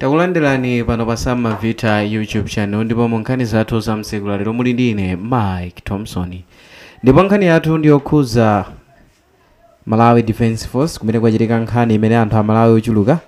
Takulandirani pano pa Sam Mavita YouTube channel, ndipo mu nkhani zathu za msiku lalero muli ndi ine Mike Thompson. Ndipo nkhani yathu ndiyokhuza Malawi Defense Force, kumene kwachitika nkhani imene anthu a Malawi ochuluka,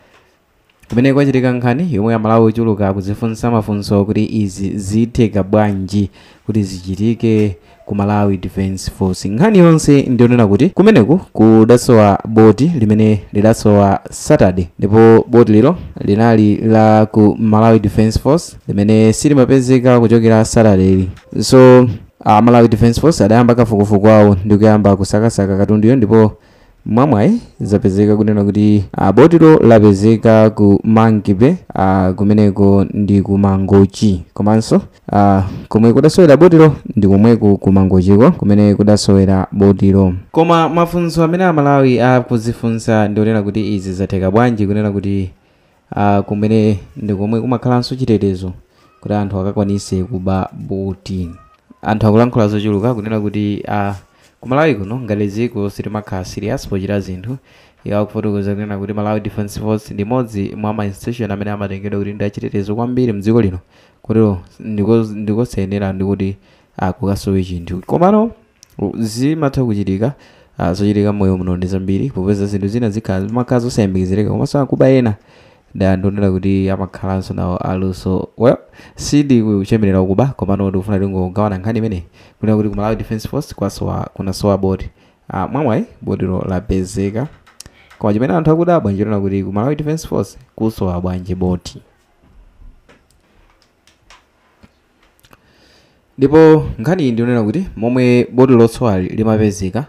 kumene kwachitika nkhani yomwe Amalawi ochuluka akudzifunsa mafunso kuti izi zitheka bwanji kuti zichitike ku Malawi Defense Force. Nkhani yonse ndionena kuti kumeneku kudasowa boti limene lidasowa Saturday, ndipo boti lilo linali la ku Malawi Defense Force limene silimapezeka kuchokera Saturday. So Malawi Defense Force adayamba kafukufuku awo ndi kuyamba kusakasaka katunduyo, ndipo mwamwayi zapezeka kunena kuti botilo lapezeka ku Monkey Bay, kumeneko ndi ku Mangochi, komanso komwe kudasowera botilo ndi komweko ku Mangochiko kumene kudasowera botilo. Koma mafunso amene Amalawi akuzifunsa ndionena kuti izi zatheka bwanji kunena kuti kumene ndi komwe kumakhalanso chitetezo kuti anthu akakwanise kuba boti. Anthu akulankhula zochuluka kunena kuti ku Malawi kuno ngati dziko sitimakhala serious pochita zinthu. Iwo akufotokoza kunena kuti Malawi Defense Force ndi imodzi mwa ma institution amene amatengedwa kuti ndi achitetezo kwambiri mdziko lino, kotero ndikosayenera ndikuti kukasowe chinthu. Komano zimatha kuchitika, zochitika m'moyo muno ndi zambiri, popeza zinthu zina zimakhala zosayembekezereka, komanso akuba ena ndionera kuti amakhalanso nawo aluso. Well, sindikuchemerera kuba, komano ndikufuna tingogawana nkhani imene kunena kuti ku Malawi Defense Force kunasowa boti. Mwamwayi botilo lapezeka, koma chimene anthu akudabwa nchonena kuti ku Malawi Defense Force kusowa bwanji boti. Ndipo nkhani iyi ndionena kuti momwe boti losowali limapezeka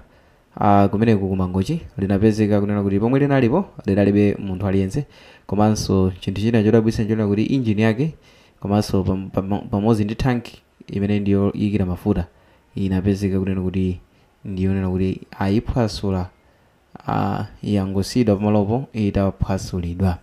kumeneku ku Mangochi, linapezeka kunena kuti pomwe linalipo linalibe munthu aliyense, komanso chinthu china chodabwitsa nchonena kuti engine yake komanso pamodzi ndi tank imene ndiyo yikira mafuta inapezeka kunena kuti ndiyonena kuti ayiphwasula, yangosidwa pamalopo itaphwasulidwa.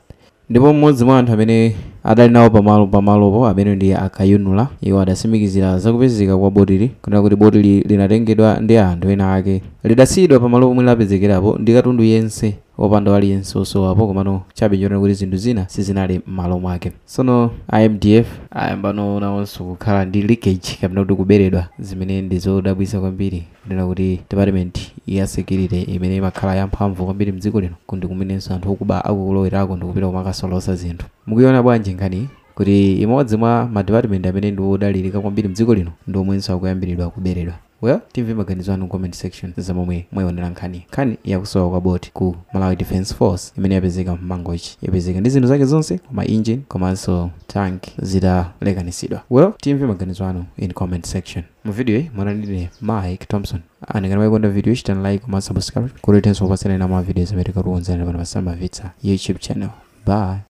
Ndipo mmodzi mwa anthu amene adali nawo pamalopo amene ndi akayunula, iwo adasimikizira zakupezeka kwa botili kunena kuti botili linatengedwa ndi anthu ena ake, lidasiyidwa pamalo pomwe lapezekerapo ndi katundu yense wopanda aliyense osowapo, komano chabe nchonena kuti zinthu zina sizinali m'malo mwake. Tsono IMDF ayambano nawonso kukhala ndi leakage kapena kuti kuberedwa, zimene ndi zodabwitsa kwambiri kunena kuti department ya security imene imakhala yamphamvu kwambiri mdziko lino kundi kumenenso anthu okuba akukulowerako ndikupita kumakasolosa zinthu. Mukuiona bwanji nkhani kuti imodzi mwa ma department amene ndi odalirika kwambiri mdziko lino ndi omwenso akuyambiridwa kuberedwa? Well, timve maganizo anu comment section za momwe mwayionera nkhani. Nkhani yakusowa kwa boti ku Malawi Defense Force imene yapezeka m'Mangochi, yapezeka ndi zinthu zake zonse koma engine komanso tank zitalekanitsidwa. Well, timve maganizo anu in comment section. Mu video iyi mwanandine Mike Thompson. Ngati mwayikonda video chitani like komanso subscribe kuti tithenso kupatsana ena mwa videos amene tikukonzani pano pa Sam Mavita YouTube channel. Bye.